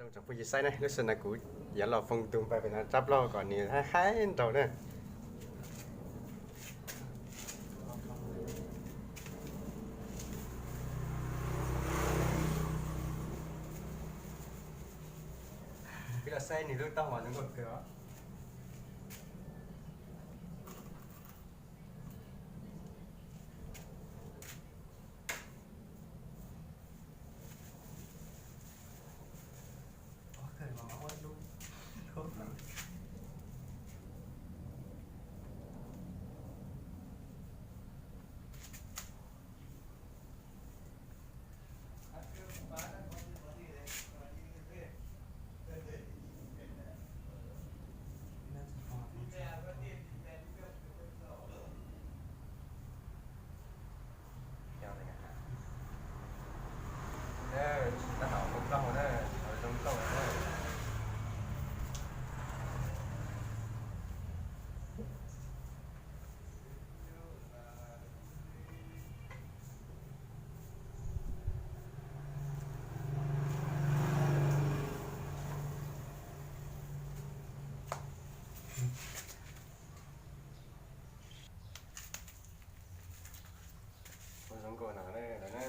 Tsoom phooj ywg saib ne, lub sij hawm no kuv yuav los foom tus npawg pem no tsab plaub kom nws haib haib nraug na. Peb los saib nws lub taub hau zoo nkauj kawg os. Ua zoo nkauj na lawm na.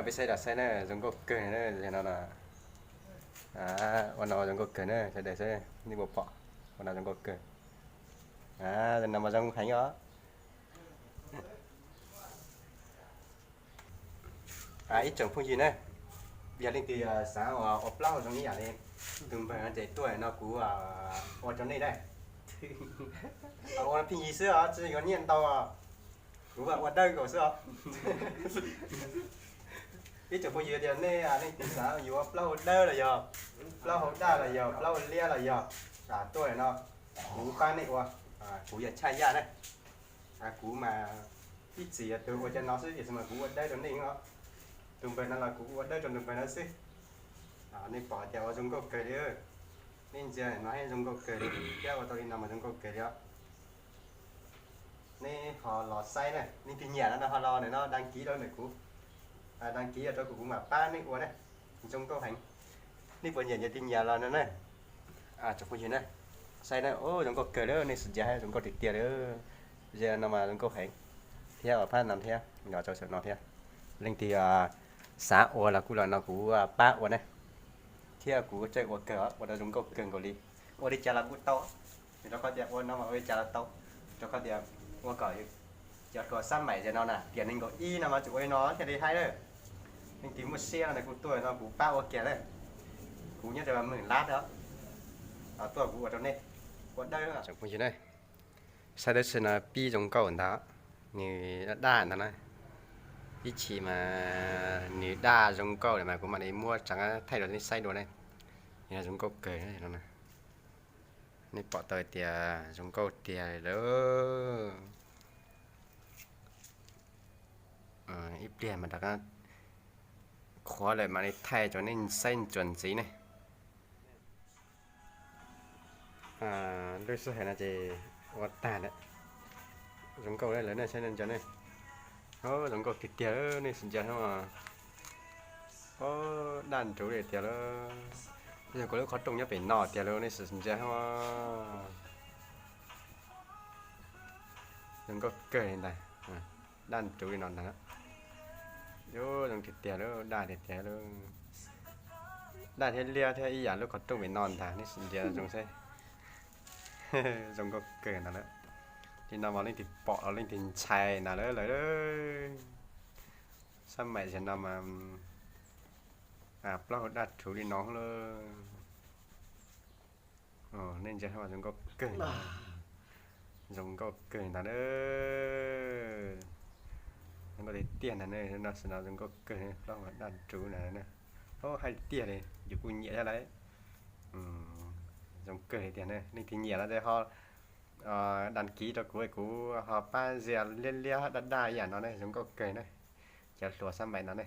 Peb saib los saib na, zoo nkauj kawg na, no no. Ua no zoo nkauj kawg na, sawv daws saib nej puas pom, ua no zoo nkauj kawg. No mas zoo heev os. Ib tsoom phooj ywg na, yog leej twg xav ua plaub zoo ib yam li tus npawg no ces tuaj no kuv ua rau nej na. Ua pheej yig xwb os, tsis yuav nyiaj ntau os. Kuv ua dawb nkaus xwb os. Ib tsoom phooj ywg tias nej leej twg xav yuav plaub hau dawb los yog plaub hau daj los yog plaub hau liab los yog, tuaj no kuv pab nej ua, kuv yog Tshaj Yaj na. Kuv mas ib txwm yog tus ua cov no xwb, tiam sis mas kuv ua dawb rau nej os. Tus npawg no los kuv ua dawb rau tus npawg no xwb. Nej pom tias ua zoo nkauj kawg li. Nej ntsia no thiab zoo nkauj kawg li, thiab ua tau li no mas zoo nkauj kawg li os. Nej ho los saib na, leej twg nyiam no ho los ntawm no đăng ký rau ntawm kuv. Đăng ký rau kuv, kuv mam pab nej ua na. Zoo nkauj heev. Nej puas nyiam, nyiam twg nyiam los no na. Tsoom phooj ywg na, saib na, zoo nkauj kawg li, nej sib ntsia zoo nkauj tiag tiag li. Ze no mas zoo nkauj heev, thiab ua phab no thiab, los rau saum no thiab. Leej twg xav ua los kuj los no kuv pab ua na. Thiab kuv tseem ua kawg, ua rau zoo nkauj kawg nkaus li. Ua li cas los kuj tau, rau qhov tias ua no mas ua li cas los tau, rau qhov tias ua kom, cov kom xab maim ze no na, tiam nees nkaum ib no mas tseem ua li no thiaj li haib lawm. Leej twg muaj siab no kuj tuaj no kuv pab ua kiag lawm. Kuv nyob rau Mws Lab os, tuaj kuv ua rau nej ua dawb. Tsoom phooj ywg na, saib tab sis no pib zoo nkauj ntag, nws daj ntag na. Ib chim mas nws daj zoo nkauj lawm mas kuv mam li muab tsev thaij rau nej saib dua ne. Nws zoo nkauj kawg no. Nej pom tau tias zoo nkauj tiag li lawm. Ib pliag mas rov qab qhuav lawm mam li thaij rau nej saib ntsuas ntxiv ne. Lub sij hawm no ces ua tag lawm. Zoo nkauj lawm nej saib nej ntsia ne. Zoo nkauj tiag tiag nej sim ntsia os. Daj nruv li tiag lawm. Yog kuv lub qhov rooj nyob pem no tiag lawm nej sim ntsia os. Zoo nkauj kawg li ntag. Daj nruv li no ntag. Zoo tiag tiag lawm, daj tiag tiag lawm. Daj thiab liab thiab ib yam lub qhov rooj pem no ntag, nej sim ntsia zoo xwb. Zoo nkauj kawg ntag lawm. Li no mas leej twg pom los leej twg ntshai ntag lawm. Xab maim zaum no mas plaub hau daj rhuv li no lawm. Nej ntsia zoo nkauj kawg, zoo nkauj kawg ntag na. Zoo nkauj tiag tiag na, no xwb no zoo nkauj kawg, plaub hau daj nruv na. Hais tiag li, yus kuj nyiam thiab lauj. Zoo kawg li tiag na, leej twg nyiam no ces ho đăng ký rau kuv, kuv ho pab zia liab liab daj daj ib yam no ne, zoo nkauj kawg na. Cov hluas xab mais no ne.